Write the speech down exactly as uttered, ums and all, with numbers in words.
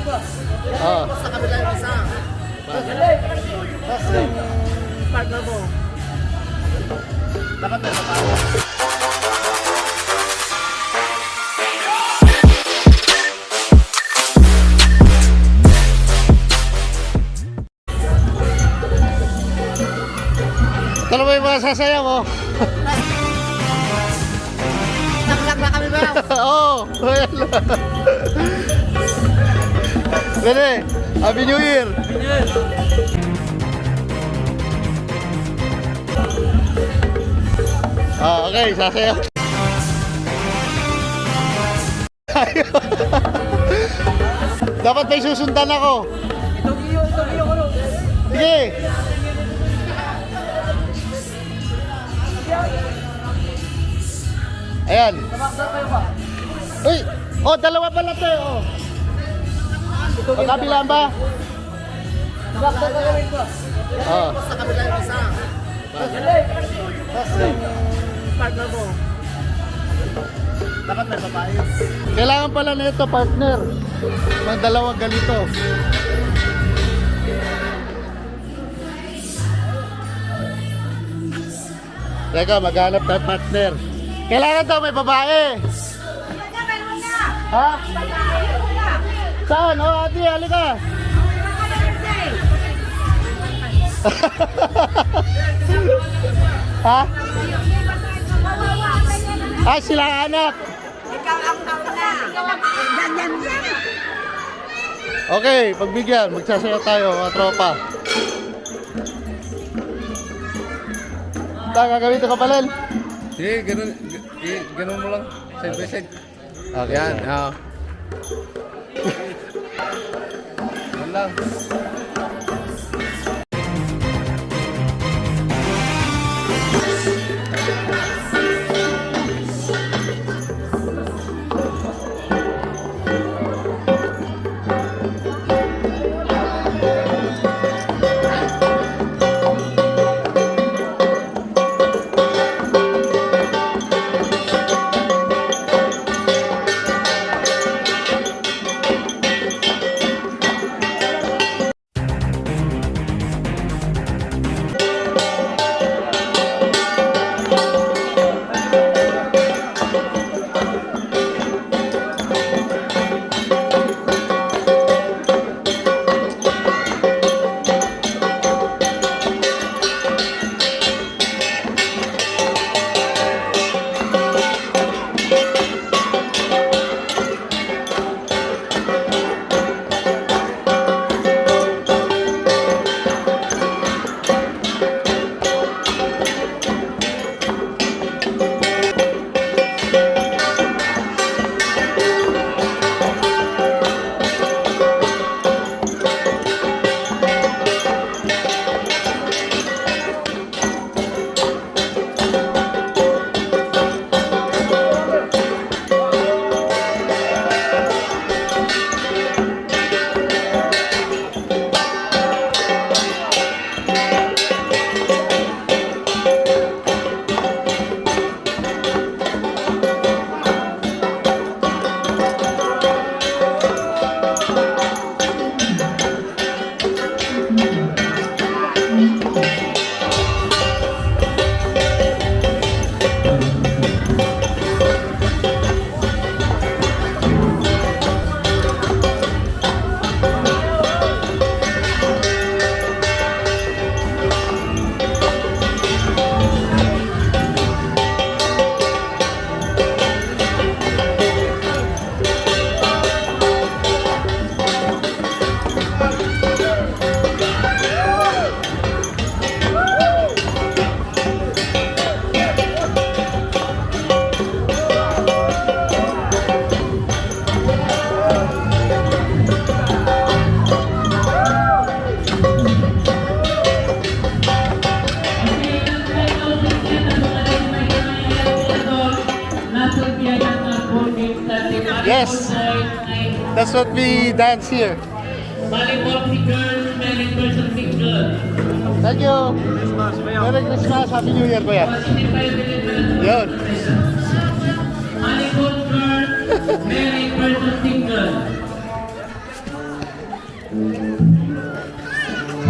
Oh. Sa kabila yung isa. Tapos yung partner mo. Dapat may babae. Ito na ba yung mga sasayaw, oh? Naglag na kami ba? Oo. Ayan. Pwede. Happy New Year. Ah, okay, sasayaw. Dapat may susundan ako. Sige. Ayan. Uy! Oh, dalawa pala to, eh, oh. Pagkabilaan ba? Oh. Sa kabila yung isa. Tapos yung partner mo. Dapat may babae. Kailangan pala nito, partner. Magdalawa ganito. Teka, maghanap tayo partner. Kailangan daw may babae. Ha? Saan? Oh, ate, halika. Ha? Ah, sila hanap. Ikaw ang nauna. Ganyan yan. Okay, pagbigyan. Magsasayaw tayo, mga tropa. Ta, gagamitin ko pala. Sige, ganun, g-, i-, ganun mo lang. Side by side. Okay. Yan, oo. Yan lang. Yes, that's what we dance here. Volleyball fingers, Merry Christmas fingers. Thank you. Merry Christmas, Happy New Year, kuya. Yun. Volleyball girls, Merry Christmas fingers.